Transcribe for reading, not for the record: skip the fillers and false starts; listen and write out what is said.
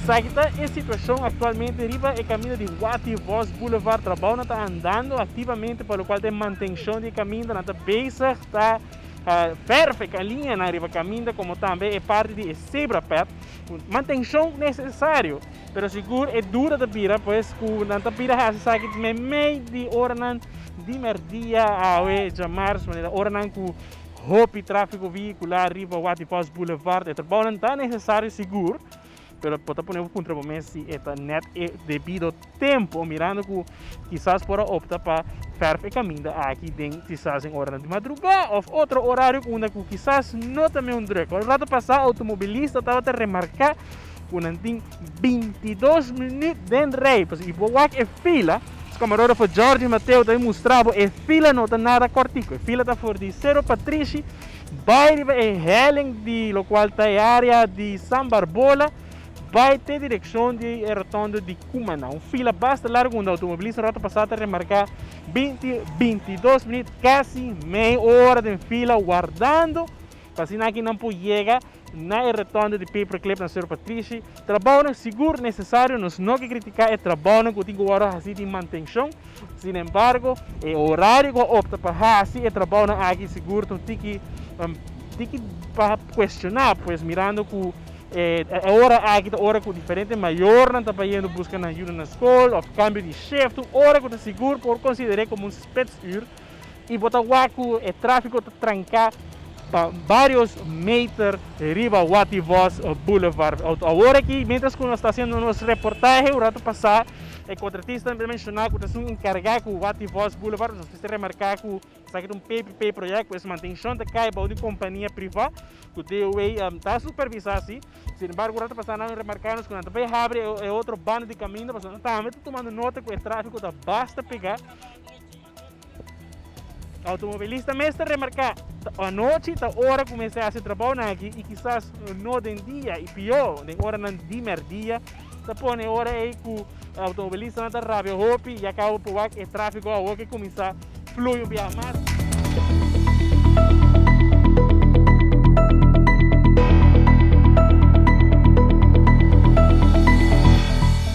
Esaki ta e situacion actualmente riba e caminda di Watty Vos Boulevard. Trabounan ta andando activamente pa locual ta e mantencion di e caminda. Nan ta bezig ta verf e liñanan riba caminda como tambe e parti di e zebra pad. Mantencion necesario, pero sigur e dura ta bira pues cu nan ta bira haci esaki meimei di oranan di merdia awe djamars manera oranan cu Hopi tráfiko vehicular riba Watty Vos Boulevard. E trabounan ta necesario sigur, pero bo ta pone bo puntra bo mes si e ta net e debido tempo, mirando cu kisas por a opta pa verf e caminda aki den kisas den oranan di madruga of otro horario unda cu kisas no ta meun druk. Un rato pasa automobilista tabata remarca cu nan tin 22 minuut den rij, pasobra y bo wak e fila. Camarógrafo Jorge Mateo ta mustra bo e fila no ta nada cortico. E fila ta for di Cerro Patrishi bai riba e helling di locual ta e area di San Barbola bai te direccion di e rotondo di Cumana. Un fila basta largo unda automobilista rato pasa ta remarca 20, 22 minuut, casi mei ora den fila wardando pa asina aki nan por yega Na e retonde di Paperclip na Seru Patrishi, trabounan sigur nesesario, nos no ke kritiká e trabounan ku tin ku wòrdu hasí di mantenshon, sinembargo e horario ku a opta pa hasi e trabounan aki sigur ta un tiki tiki pa kuestioná, pues mirando ku e ora aki ta ora ku diferente mayornan ta bayendo buska nan yunan na skol òf kambio di shift, un ora ku ta sigur por konsider'é komo un spitsuur. Y bo ta wak cu e trafico ta tranca pa varios meter riba Watty Vos Boulevard. Awor aki, mientras cu nos ta haciendo nos reportahe un rato pasa, e contratista a menciona cu ta esun encarga cu Watty Vos Boulevard. Nos mester remarca cu esaki ta un PPP project, pues mantencion ta cay bao di compania priva cu DOW ta supervisa si. Sin embargo, un rato pasa nan a remarca nos cu nan ta bay habri e otro banda di caminda pasobra nan tambe ta tumando nota cu e trafico ta basta pega. Automobilista mester remarká, ta anochi ta ora ku mester hasi trabounan aki i kisas no den dia i pió den oranan di mèrdia. Ta pone e ora ei ku automobilistanan ta rabia hopi i a kaba por wak e tráfiko awor ke kuminsá flui un biaha mas.